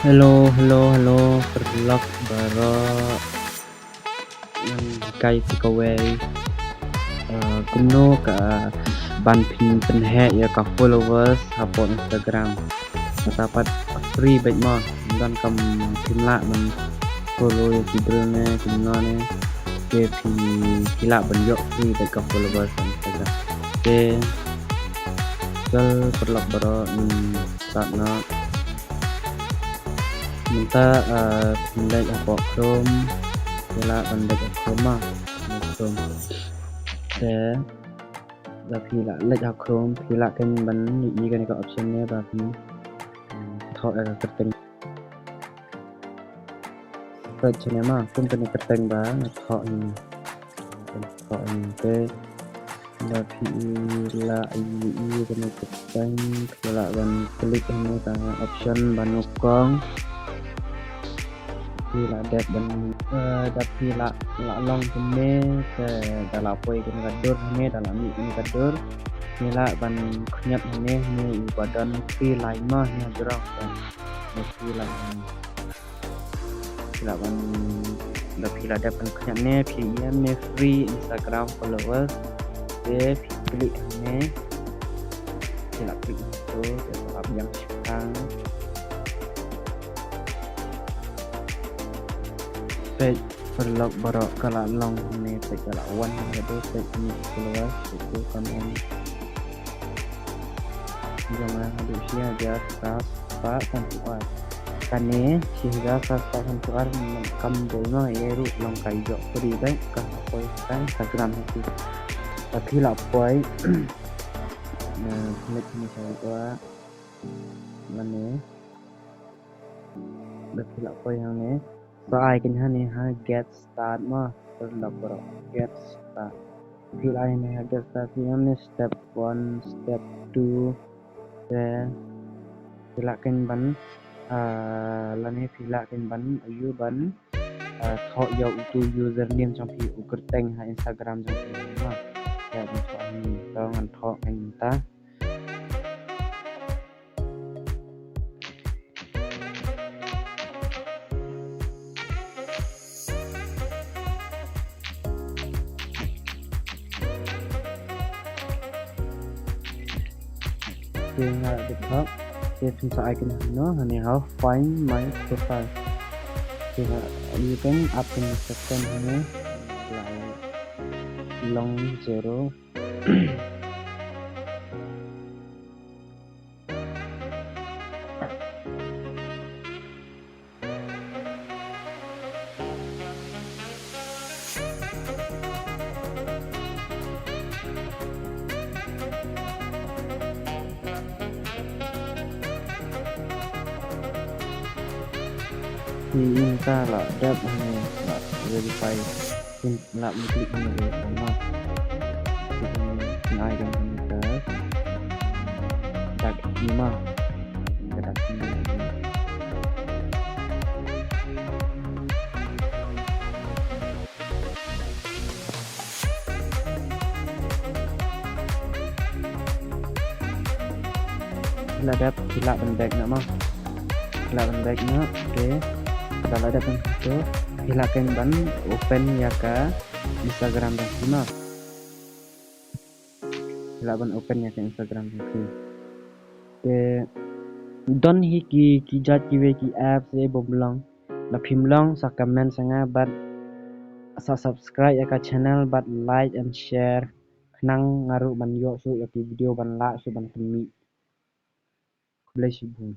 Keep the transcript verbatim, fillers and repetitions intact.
Hello, hello, hello, paralok baroh. Ngan hikai sa kawei, eh, kumno ka ban pyn, pynheh ïa ka followers hapoh Instagram. Mynta pat free beit mo, ym don kam phim lah ban follow ïa ki briew ne kumno ne. Te phi, phi lah ban ïoh free beit ka followers ha Instagram. Te, chal paralok baroh, ngin start noh. Mynta, eh, phin leit hapoh Chrome, phi lah ban leit ha Chrome ma, Chrome. Te, lada phi lah leit ha Chrome, phi lah kein ban ïohi kane ka option ne ba phin, eh, thoh ïa ka kyrteng. Search ne ma, kum kane ka kyrteng ba nga thoh hi. Thoh hi te. Lada phi lah ïohi kane ka kyrteng, phi lah ban click hangne ka option ba nyngkong. Phi lah dep ban, eh, lada phi lah, lah long kumne, te da lah poi kane ka dur hangne, da lah mih kane ka dur. Phi lah ban khñiot hangne, hangne uba don free line ma, hangne hajrong. Hangne free line hangne. Phi lah ban, lada phi lah dep ban khñiot ne, phi ïohi ne free Instagram followers. Te phi click hangne. Phi lah click hangne to, te phi lah biang shipang. Peit paralok baroh ka lah long hangne, peit ka lah wan hangne to, peit hangne followers, peit to ka wan. Jong nga haduh shi hajar saw spah sanphew ar. Kane shi hajar saw spah sanphew ar, kam dei ma, ïa ruh long ka ïoh free beit ka poi ka Instagram ha phi. Lada phi lah poi, eh, klik ni sa ïa lane. Lada phi lah poi hangne. Sa ai kein hangne ha get start ma, paralok baroh, get start. Phi lah ai hangne ha get start, phi hangne step one, step two. Te phi lah kein ban, ah, lane phi lah kein ban, ïoh ban, ah, thoh ïa uto username jong phi, u kyrteng ha Instagram jong phi ma. Te ngan thoh hangne, to ngan thoh kein mynta. Te nga dep thoh, te phin sa ai kein hangne, hangne ha find my profile. Te nga, you can add kein section hangne, long zero. Phi ïohi mynta la dep hangne, la verify. Phin lah ban click hangne, phin ai kein hangne ka dak i ma. Ka dak i ma. Phi la dep, phi lah ban back noh ma. Phi lah ban back noh, okay. Lada la dep, to phi lah kein ban open ïa ka Instagram jong phi ma. Phi lah ban open ïa ka Instagram jong phi. Te don hi ki, ki jait kiwei ki apps ei bym long. Lada phim long sa comment sha nga bad sa subscribe ïa ka channel bad like and share. Khnang nga ruh ban ïoh shuh ïa ki video ban lah shuh ban pynmih. Khublei shibun.